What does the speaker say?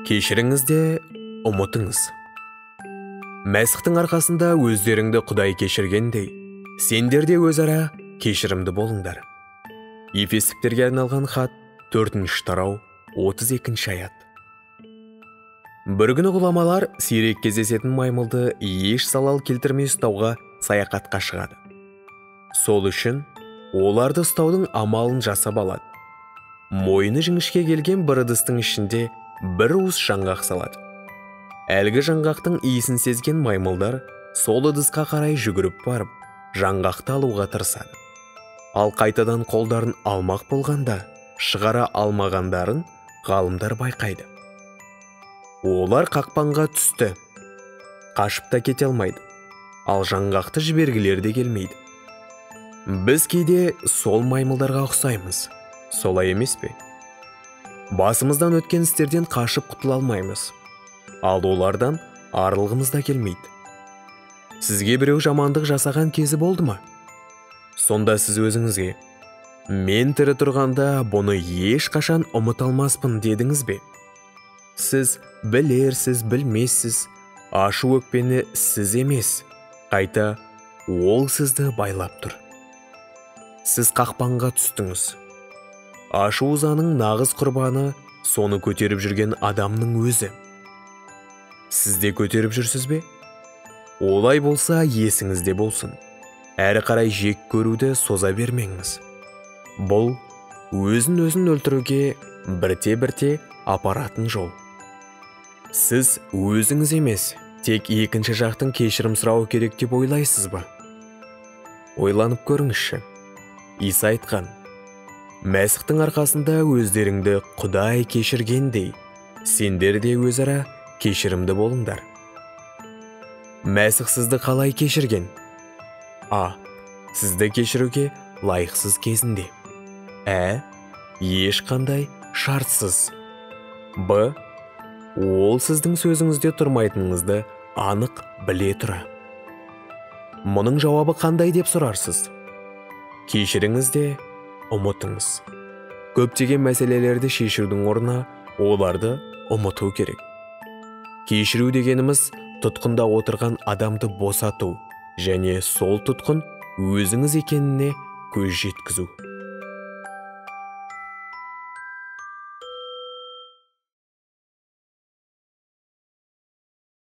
Кешіріңіз де ұмытыңыз. Мәсіхтің арқасында өздеріңді Құдай кешіргендей, сендер де өзара кешірімді болыңдар. Ефестіктерге арналған хат, 4 тарау, 32 аят. Бір күні ғұламалар сирек кездесетін маймылды еш залал келтірмей ұстауға саяхатқа шығады. Сол үшін оларды ұстаудың амалын жасап алады. Мойны жіңішке келген бір ыдыстың ішінде бір уыс жаңғақ салады. Әлгі жаңғақтың иісін сезген маймылдар сол ыдысқа қарай жүгіріп барып, жаңғақты алуға тырысады. Ал қайтадан қолдарын алмақ болғанда, шығара алмағандарын ғалымдар байқайды. Олар қақпанға түсті, қашып та кете алмайды, ал жаңғақты жібергілері де келмейді. Біз кейде сол маймылдарға ұқсаймыз, солай емес пе? Басымыздан өткен істерден қашып құтыла алмаймыз, ал олардан арылғымыз да келмейді. Сізге біреу жамандық жасаған кезі болды ма? Сонда сіз өзіңізге, мен тірі тұрғанда бұны ешқашан ұмыта алмаспын дедіңіз бе? Сіз білерсіз, білмессіз, ашу өкпені сіз емес, қайта ол сізді байлап тұр. Сіз қақпанға түстіңіз. Ашу ызаның нағыз құрбаны соны көтеріп жүрген адамның өзі. Сіз де көтеріп жүрсіз бе? Олай болса, есіңізде болсын. Әрі қарай жек көруді соза бермеңіз. Бұл өзін-өзін өлтіруге бірте-бірте апаратын жол. Сіз өзіңіз емес, тек екінші жақтың кешірім сұрауы керек деп ойлайсыз ба? Ойланып көріңізші. Иса айтқан, Мәсіхтің арқасында өздеріңді Құдай кешіргендей, сендер де өзара кешірімді болыңдар. Мәсіх сізді қалай кешірген? А. Сізді кешіруге лайықсыз кезінде. Ә. Ешқандай шартсыз. Б. Ол сіздің сөзіңізде тұрмайтыныңызды анық біле тұра. Мұның жауабы қандай деп сұрарсыз? Кешіріңіз де ұмытыңыз. Көптеген мәселелерді шешудің орнына оларды ұмыту керек. Кешіру дегеніміз тұтқында отырған адамды босату және сол тұтқын өзіңіз екеніне көз жеткізу.